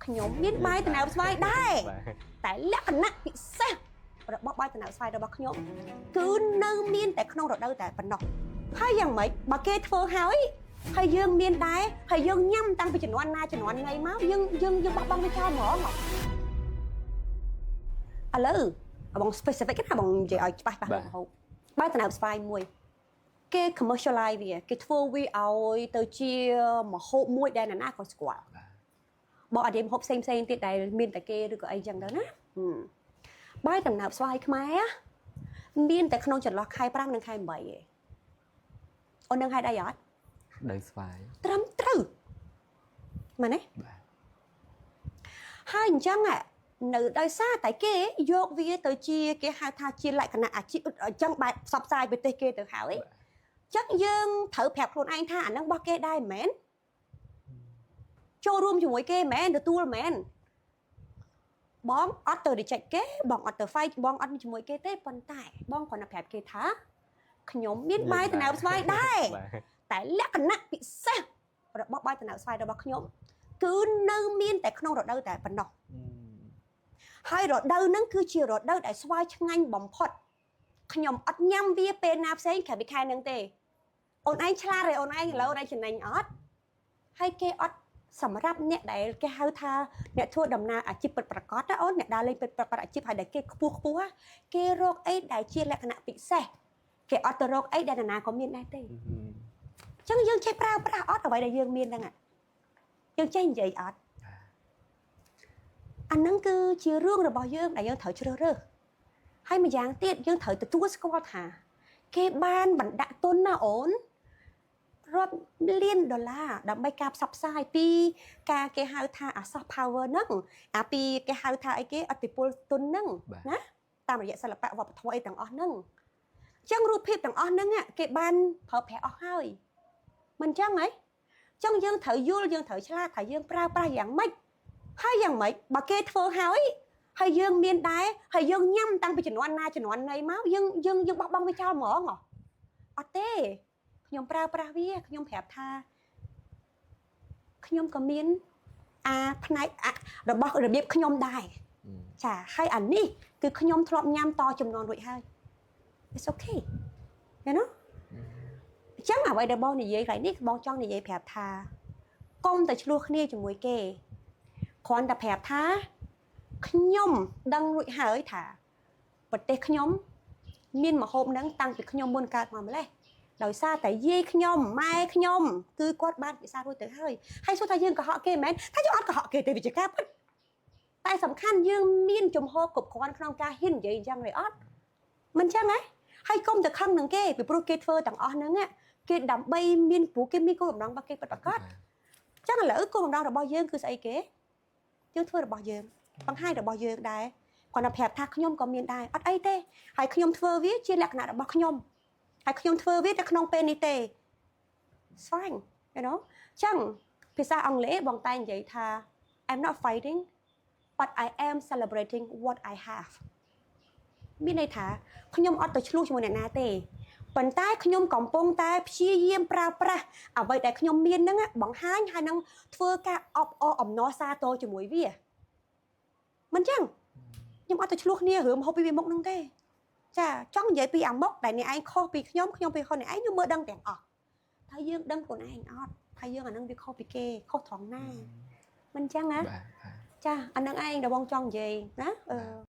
ខ្ញុំមានបាយដំណើបស្វាយដែរ បាទ តែលក្ខណៈពិសេសរបស់បាយដំណើបស្វាយរបស់ខ្ញុំគឺនៅមានតែក្នុងរដូវតែប៉ុណ្ណោះហើយយ៉ាងម៉េចបើគេធ្វើហើយហើយយើងមានដែរហើយយើងញ៉ាំតាំងពីជំនាន់ណាជំនាន់ណីមកយើងយើងយើងបោះបង់វាចោលហ្មងហ៎ឥឡូវបង specific ណាបងនិយាយឲ្យច្បាស់ច្បាស់រហូតបាយដំណើបស្វាយមួយគេ commercialize វាគេធ្វើវាឲ្យទៅជាមហូបមួយដែលនរណាក៏ស្គាល់ បងអត់និយាយម្ហូបផ្សេងផ្សេងទៀតដែលមានតែគេឬក៏អីចឹងទៅណាហឹមបាយដំណើបស្វាយខ្មែរមានតែក្នុងចន្លោះខែ5និងខែ8ឯងអូននឹងហេតុអីអត់ ដូវស្វាយ ត្រឹមត្រូវមែនទេ បាទ ហើយអញ្ចឹងនៅដោយសារតែគេយកវាទៅជាគេហៅថាជាលក្ខណៈអាជីពអញ្ចឹងបែបផ្សព្វផ្សាយប្រទេសគេទៅហើយអញ្ចឹងយើងត្រូវប្រាប់ខ្លួនឯងថាអាហ្នឹងរបស់គេដែរមែនចូលរួមជាមួយគេមែនទទួលមែនបងអត់ទៅ reject គេបងអត់ទៅ fight បងអត់មានជាមួយគេទេប៉ុន្តែបងគ្រាន់តែប្រាប់គេថាខ្ញុំមានបាយដំណើបស្វាយដែរ បាទ តែលក្ខណៈពិសេសរបស់បាយដំណើបស្វាយរបស់ខ្ញុំគឺនៅមានតែក្នុងរដូវតែប៉ុណ្ណោះហើយរដូវហ្នឹងគឺជារដូវដែលស្វាយឆ្ងាញ់បំផុតខ្ញុំអត់ញ៉ាំវាពេលណាផ្សេងក្រៅពីខែហ្នឹងទេអូនឯងឆ្លាតទេអូនឯងឥឡូវអូនឯងចំណេញអត់ហើយគេអត់សម្រាប់អ្នកដែលគេហៅថាអ្នកធ្វើដំណើរអាជីពពិតប្រាកដណាអូនអ្នកដើរលេងពិតប្រាកដអាជីពហើយដែលគេខ្ពស់ខ្ពស់គេរកអីដែលជាលក្ខណៈពិសេសគេអត់ទៅរកអីដែលនរណាក៏មានដែរទេ អញ្ចឹងយើងចេះប្រើប្រាស់អត់អ្វីដែលយើងមានហ្នឹងយើងចេះនិយាយអត់អាហ្នឹងគឺជារឿងរបស់យើងដែលយើងត្រូវជ្រើសរើសហើយម្យ៉ាងទៀតយើងត្រូវទទួលស្គាល់ថា គេបានបណ្ដាក់ទុនណាអូនរាប់លានដុល្លារដើម្បីការផ្សព្វផ្សាយពីការគេហៅថាអា soft power ហ្នឹងអាពីគេហៅថាអីគេឥទ្ធិពលទុនហ្នឹងណាតាមរយៈសិល្បៈវប្បធម៌អីទាំងអស់ហ្នឹងអញ្ចឹងរូបភាពទាំងអស់ហ្នឹងគេបានប្រើប្រាស់អស់ហើយមិនចឹងហីចឹងយើងត្រូវយល់យើងត្រូវឆ្លាតថាយើងប្រើប្រាស់យ៉ាងម៉េចហើយយ៉ាងម៉េចបើគេធ្វើហើយហើយយើងមានដែរហើយយើងញ៉ាំតាំងពីជំនាន់ណាជំនាន់ណីមកយើងយើងយើងបោះបង់វាចោលហ្មងហ៎អត់ទេខ្ញុំប្រើប្រាស់វាខ្ញុំប្រាប់ថាខ្ញុំក៏មានអាផ្នែករបស់របៀបខ្ញុំដែរចាហើយអានេះគឺខ្ញុំធ្លាប់ញ៉ាំតចំនួនរួចហើយ It's okay you know អញ្ចឹងអ្វីដែលបងនិយាយកន្លែងនេះបងចង់និយាយប្រាប់ថាកុំតែឆ្លោះគ្នាជាមួយគេគ្រាន់តែប្រាប់ថាខ្ញុំដឹងរួចហើយថាប្រទេសខ្ញុំមានម្ហូបហ្នឹងតាំងពីខ្ញុំមុនកើតមកម្លេះដោយសារតែយាយខ្ញុំម៉ែខ្ញុំគឺគាត់បានពិសារួចទៅហើយហើយសួរថាយើងកុហកគេមែនថាយើងអត់កុហកគេទេវាជាការពិតតែសំខាន់យើងមានជំហរគ្រប់គ្រាន់ក្នុងការហ៊ាននិយាយអញ្ចឹងឬអត់មិនអញ្ចឹងហ៎ហើយកុំទៅខឹងនឹងគេពីព្រោះគេធ្វើទាំងអស់ហ្នឹងគេដើម្បីមានព្រោះគេមានគោលបំណងរបស់គេពិតប្រាកដអញ្ចឹងឥឡូវគោលបំណងរបស់យើងគឺស្អីគេយើងធ្វើរបស់យើងបង្ហាញរបស់យើងដែរគាត់តែប្រាប់ថាខ្ញុំក៏មានដែរអត់អីទេហើយខ្ញុំធ្វើវាជាលក្ខណៈរបស់ខ្ញុំហើយខ្ញុំធ្វើវាតែក្នុងពេលនេះទេ It's fine. ចឹងភាសាអង់គ្លេសបងតែនិយាយថា I'm not fighting, but I am celebrating what I have. មានន័យថាខ្ញុំអត់ទៅឆ្លោះជាមួយអ្នកណាទេប៉ុន្តែខ្ញុំកំពុងតែព្យាយាមប្រើប្រាស់អ្វីដែលខ្ញុំមានហ្នឹងបង្ហាញហើយនឹងធ្វើការអបអរអំណរសាទរជាមួយវាមិនចឹងខ្ញុំអត់ទៅឆ្លោះគ្នារឿងហូបពីវាមុខហ្នឹងទេចាចង់និយាយពីអាមុខដែលអ្នកឯងខុសពីខ្ញុំខ្ញុំពីខុសអ្នកឯងខ្ញុំមើលដឹងទាំងអស់ថាយើងដឹងខ្លួនឯងអត់ថាយើងអាហ្នឹងវាខុសពីគេខុសត្រង់ណាមិនចឹងណា បាទបាទ ចាអាហ្នឹងឯងដែលបងចង់និយាយណាអឺ។